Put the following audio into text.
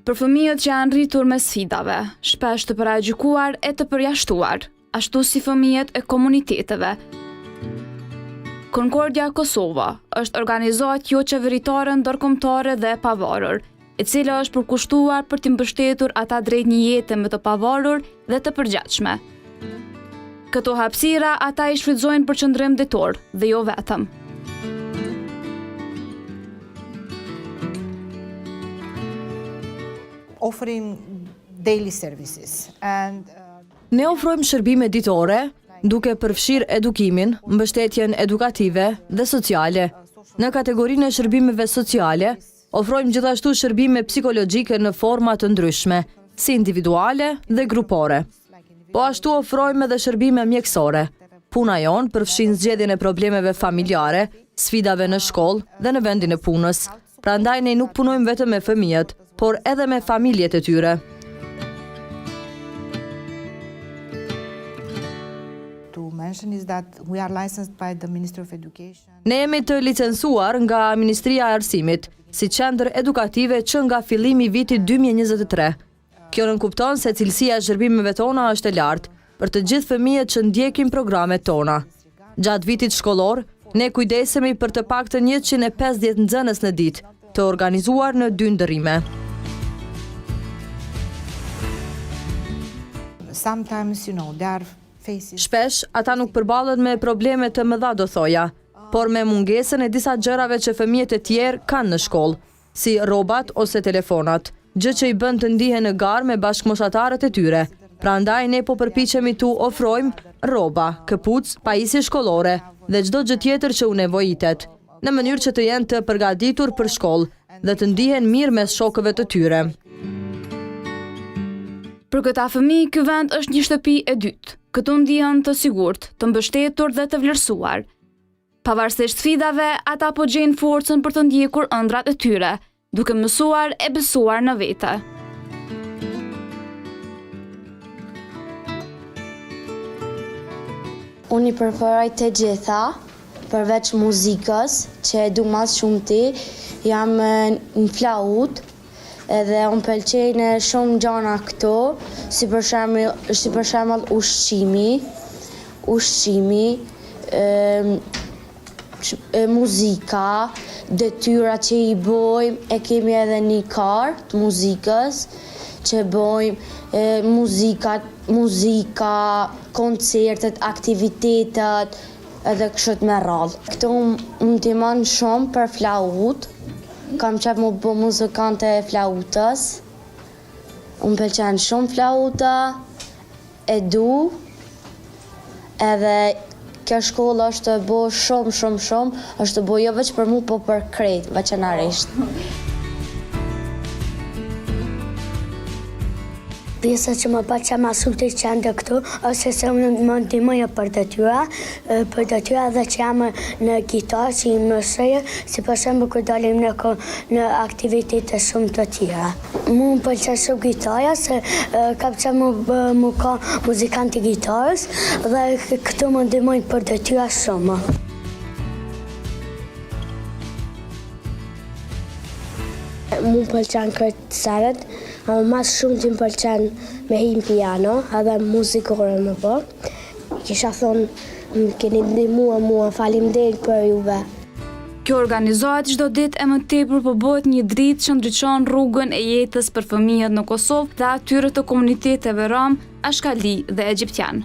Për fëmijët që janë rritur mes sfidave, shpesh të paragjykuar e të përjashtuar, ashtu si fëmijët e komuniteteve. Concordia Kosova është organizatë joqeveritare ndërkombëtare dhe e pavarur, e cila është përkushtuar për t'i mbështetur ata drejt një jete më të pavarur dhe të përgjegjshme. Këto hapësira ata i shfrytëzojnë për qëndrim ditor dhe jo vetëm. Offering daily services and uh, Ne ofrojmë shërbime ditore, duke përfshirë edukimin, mbështetjen edukative dhe sociale. Në kategorinë e shërbimeve sociale, ofrojmë gjithashtu shërbime psikologjike në forma të ndryshme, si individuale dhe grupore. Po ashtu ofrojmë edhe shërbime mjekësore. Puna jonë përfshin zgjedhjen e problemeve familjare, sfidave në shkollë dhe në vendin e punës. Prandaj ne nuk punojmë vetëm me fëmijët, por edhe me familjet e tyre. to mention is that we are licensed by the Ministry of Education. Ne jemi të licencuar nga Ministria e Arsimit, si qendër edukative që nga fillimi i vitit 2023. Kjo nënkupton se cilësia e shërbimeve tona është e lartë për të gjithë fëmijët që ndjekin programet tona. Gjatë vitit shkollor, ne kujdesemi për të paktën 150 nxënës në ditë, të organizuar në dy ndërrime. Sometimes, you know, there are faces Shpesh, ata nuk përballen me probleme të mëdha do thoja, por me mungesën e disa gjërave që fëmijët e tjerë kanë në shkollë, si rrobat ose telefonat, gjë që i bën të ndihen në garë me bashkëmoshatarët e tyre. Prandaj ne po përpiqemi t'u ofrojmë rroba, këpucë, pajisje shkollore dhe çdo gjë tjetër që u nevojitet, në mënyrë që të jenë të përgatitur për shkollë dhe të ndihen mirë mes shokëve të tyre. Për këta fëmijë, ky vend është një shtëpi e dytë. Këtu ndihen të sigurt, të mbështetur dhe të vlerësuar. Pavarësisht sfidave, ata po gjejnë forcën për të ndjekur ëndrrat e tyre, duke mësuar e besuar në vete. Unë i preferoj të gjitha, përveç muzikës, që e du mas shumti, jam në flaut, edhe unë pëlqejnë shumë gjana këto, si për shembull, si për shembull ushqimi, ushqimi, e, muzika, detyra që i bojmë, e kemi edhe një kartë muzikës, që bojmë e, muzika, muzika, koncertet, aktivitetet, edhe kështu me radhë. Këto më ndihmon shumë për flaut, kam qef mu bo muzikante e flautës, Unë pëlqen shumë flauta, e du, edhe kjo shkollë është bo shumë, shumë, shumë, është bo jo veç për mu, po për krejt, veçanarisht. Pjesa që më pëlqen ma shumë të qendër këtu është se unë më ndihmoj për detyra, për detyra dhe që jam në gitarë që i mësoj, si për shembull kur dalim në në aktivitete shumë të tjera. Mu më pëlqen shumë gitara se kam qenë mu, mu ka muzikant i gitarës dhe këtu më ndihmojnë për detyra shumë. Mu më pëlqen këtë senet, ama mas shumë që më pëlqen me hi në piano, edhe muzikore më po. Kisha thonë, më keni ndihmua mua, faleminderit për juve. Kjo organizatë çdo ditë e më tepër po bëhet një dritë që ndriçon rrugën e jetës për fëmijët në Kosovë dhe atyre të komuniteteve rom, ashkali dhe egjiptian.